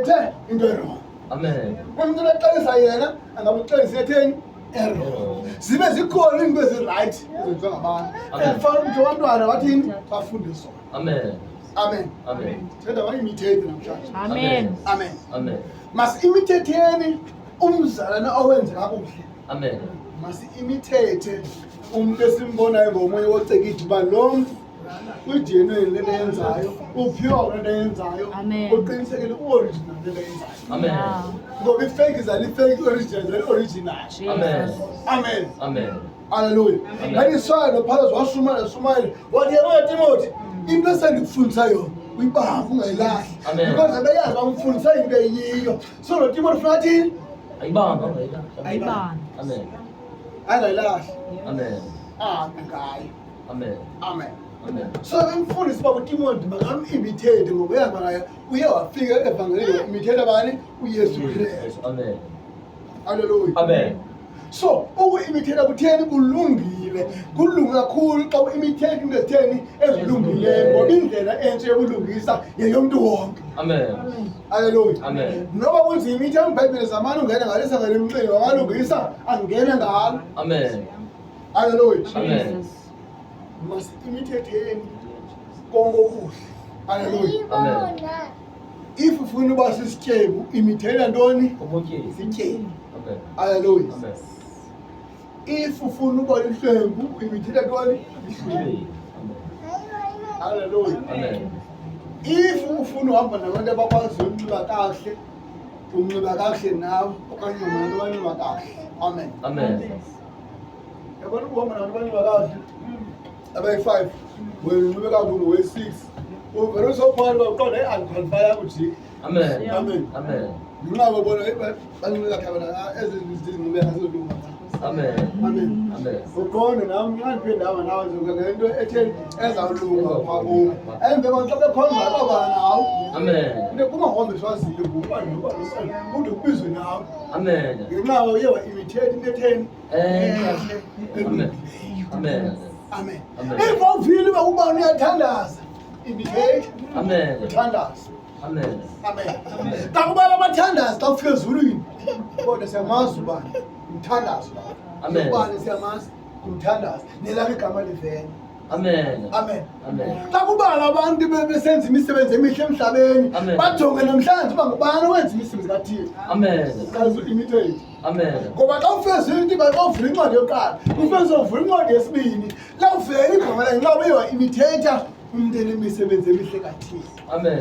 u-imitate into e-wrong. Amen. Umntu oxelisa yena angabe uxelisa etheni? E-wrong. Zibe zikhona iinto ezi-right ezenziwa ngabantu. Amen. Ekufanele umntu abantwana bathini? Bafunde zona. Amen. Amen. Amen. Thenda ba-imitate namhlanje. Amen. Amen. Amen. Masi-imitate-ni umzalwane owenze kakuhle. Amen. Masi-imitate umntu esimbonayo ngomunye wocekide uba lo mntu uyi-genuine le nto eyenzayo, u-pure le nto eyenzayo, Amen. uqinisekile u-original le nto eyenzayo. Amen. Yeah. Ngoba i-fake izala i-fake, i-original izala i-original. Amen. Jesus. Amen. Amen. Haleluya. Amen. That is why noPawulos washumayela shumayela wathi, yabona Timothy, into esendikufundisa yona uyibambe ungayilahli. Amen. Because abeyazi bamfundisa into eyiyo. So lo Timothy ufuna athini? Ayibambe angayilahli. Ayibambe. Amen. Angayilahli. Amen. Amen ngayo. Amen. Amen. Amen. So bemfundisi uba uTimothy makam-imitate ngoba uyazi uba naye uye wafika evangelini wa-imitate bani? UYesu Kristu. Amen. Haleluya. Amen. So uku-imitate kutheni? Kulungile, kulunge kakhulu xa u-imitate into ezitheni? Ezilungileyo, ngoba indlela entsha yobulungisa yeyomntu wonke. Amen. Haleluya. Amen. Noba kunzima, ithi iBhayibhile zamane ungene ngalo isangene emxeni wamalungisa angene ngalo. Amen. Haleluya. Amen. Jesus. Masi-imitate-ni konke okuhle. Haleluya. Amen. If ufuna uba sisityebi, imitate ntoni? Ubutyebi. Isityebi. Amen. Haleluya. Amen. If ufuna uba lihlwempu, imitate ntoni? Ihlwempu. Amen. Haleluya. Amen. If ufuna uhamba nabantu abakwaziyo ukunxiba kakuhle, unxiba kakuhle nawe okanye nabantu abanxiba kakuhle. Amen. Amen. Yabona ukuhamba nabantu abanxiba kakuhle abayi-5, wena unxibe kakubi ngowe-6, uvele usophana uba uqonda eyi andiqualify kujika. Amen. Amen. Amen. Ngenxa bobona banxibe kakuhle abana ezi zinxibe azizolunga. Amen. Amen. Amen. Uqonde nam nxa ndiphinde ndihamba nawe ndizoka ngento etheni ezawulunga phaa kum emve kwam xa bekhonza babala nawe. Amen. Into kumahombe siwaziyo ngubani nobani kude kubizwe nawe. Amen. Ngenxa uye wa-imitate into etheni? Amen. Amen. Amen. Amen. Amen. If awuvile uba ubani uyathandaza, imitate. Amen. Uthandaza. Amen. Amen. Xa kubala abathandazi xa kufika ezulwini, kodwa siyamazi ubani umthandazo. Amen. Ubani siyamazi umthandazo, nelakho igama livele. Amen. Amen. Amen. Xa kubala abantu besenza imisebenzi emihle emhlabeni, Amen. bajonge namhlanje uba ngubani owenza imisebenzi kaThixo. Amen. Kazi imitate. Amen. Ngoba xa ufeza into, xa uvula incwadi yokuqala, ufeza uvula incwadi yesibini, lawuvela igama lakhe nxa uye wa-imitate umntu enemisebenzi emihle kaThixo. Amen.